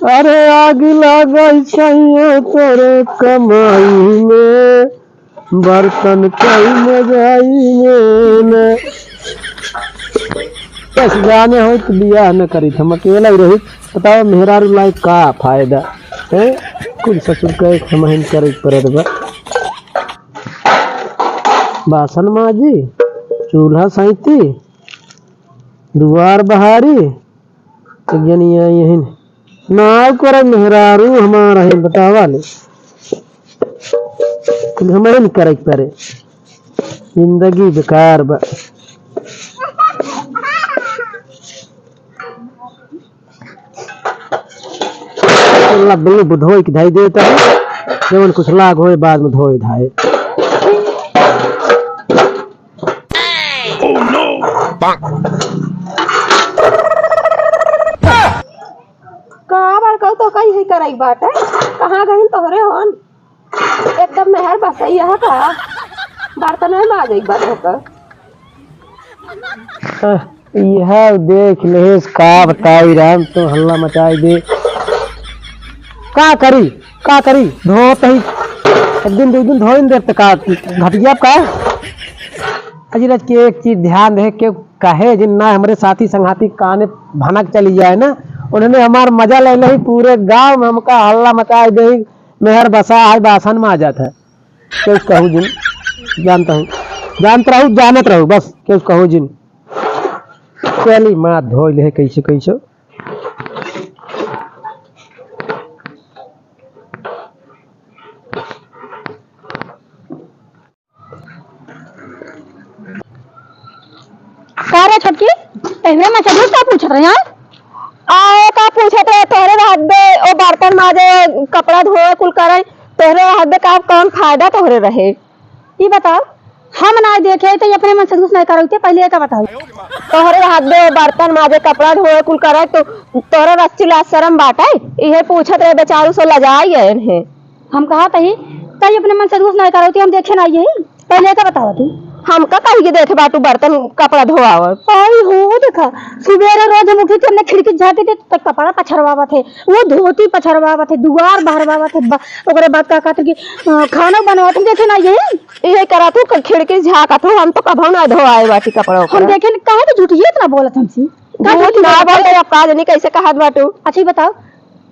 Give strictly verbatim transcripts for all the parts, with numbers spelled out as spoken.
अरे आग लागल सैया तोरे कमाई में, बर्तन कई मजाई में न। बस जाने होई त बियाह न करी, हम अकेला ही रही। बताओ मेहरारू लाइफ का फायदा है? कुल ससुर का एक हमहिन करे के पड़त बा। बासन माजी, चूल्हा सैती, दुआर बहारी, एक जनी आई हइन। नाव करे मेहरारू हमार है, बतावा ले। कुल हमरे न करे के परे। जिंदगी बेकार बा। अल्लाह, बिल्कुल धोई के धाई देता है। जवन कुछ लाग होए, बाद में धोए धाए। का बड़कऊ तो कहीं ही करई बाटे, कहाँ गहिन तोहरे हन? एकदम मेहर बसई है का? बर्तन में माजई बात होकर। अह, यह देख लेस का बताई राम, तो हल्ला मचाई दे। का करी, का करी, धोत ही एक दिन, दो दिन धोइन देत का घटिया का? अजी रज के एक चीज ध्यान रहे, केहू कहे जिन ना हमरे साथी संघाती काने भनक चली जाए ना, उन्होंने हमार मजा ले लही, पूरे गांव में हमका हल्ला मचाई दे, मेहर बसा है, बासन माजत है। केहू कहू जिन, जानत हूँ, जानत रहू, जानत रहू, बस केहू कहू जिन। चली माथ धोई ले कैसे कैसे। का रे छोटकी, तोहरे मछली का पूछत रहे, हाँ? आए का पूछत रहे, तोहरे रहत बे, ओ बर्तन माजे, कपड़ा धोए, कुल करे, तोहरे रहत बे का कौन फायदा तोहरे रहे? ई बताओ, हम ना देखे तो अपने मन से कुछ नहीं करौते, पहले का बताओ। तोहरे रहत बे, ओ बर्तन माजे, कपड़ा धोए, कुल करे, तो तोहरे रस्सी लाज शरम बाटे? इहे पूछत रहे, बेचारू से लजाई गए हैं। हम कहा तही, तही अपने मन से कुछ नहीं करौते, हम देखे ना यही। पहले का बतावा तू। हमका कही के देखे बाटू बर्तन कपड़ा धोआवत। आई हो, देखा, सुबेरे रोज हम उठी के हमने खिड़की झाँकी दे, त कपड़ा पछरवावत है, वो धोती पछरवावत है, दुआर बहरवावत है, ब-, ओकरे बाद का कहत कि, अ, खाना बनावत है, देखे ना ये। इहे करा तू, क-, खिड़की झाँकत हो, हम तो कभो ना धोआए बाटी कपड़ा हम ओपड़ा। देखे न, काहे तो झूठिए इतना बोलत हमसे? का झूठ झूठी ना बोलत बोले, है? अब का जानी कैसे कहत बाटू। अच्छा, ये बताओ,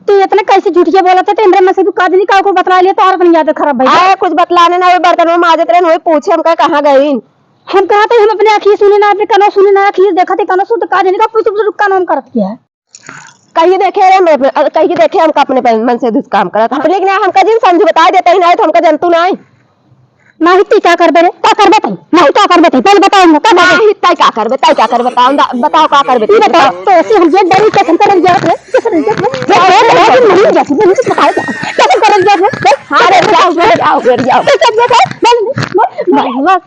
तू इतना कैसे झूठिया बोलत है? तो इमरान से तू का जानी का को बतला लिया, तोहर अपन याद खराब भई। आए, कुछ बतलाने ना, वो बर्तन में माजत रहे, वही पूछे हमका कहाँ गईन। हम कहा थे, हम अपने आँखी सुने ना, अपने कानों सुने ना, आँखी देखा थे, कानों सुन, तो का जाने का पुचुर पुचुर कानों में करत किया है। कहीं देखे रे, मैं, कहीं देखे हमका अपने मन से दुष्काम करत। अपने के ना हमका जिन समझ बता देते ही ना, तो हमका जनतू ना। नाही, तू का करबे रे? का करबे तई? नाही, का करबे तई? पहले बताओ ना, का करबे? नाही, तई का करबे? तई का करबे? बताओ, दा-, बताओ का करबे? ई बताओ, तो ऐसे हम जेठ डरी कैसे करल जात रे? कैसे करल जात रे? जेठ डरी कैसे करल जात रे? कैसे करल जात रे? हाँ रे, जाओ, जाओ, जाओ, जाओ। कैसे करल जात रे? बोल, बोल, बोल।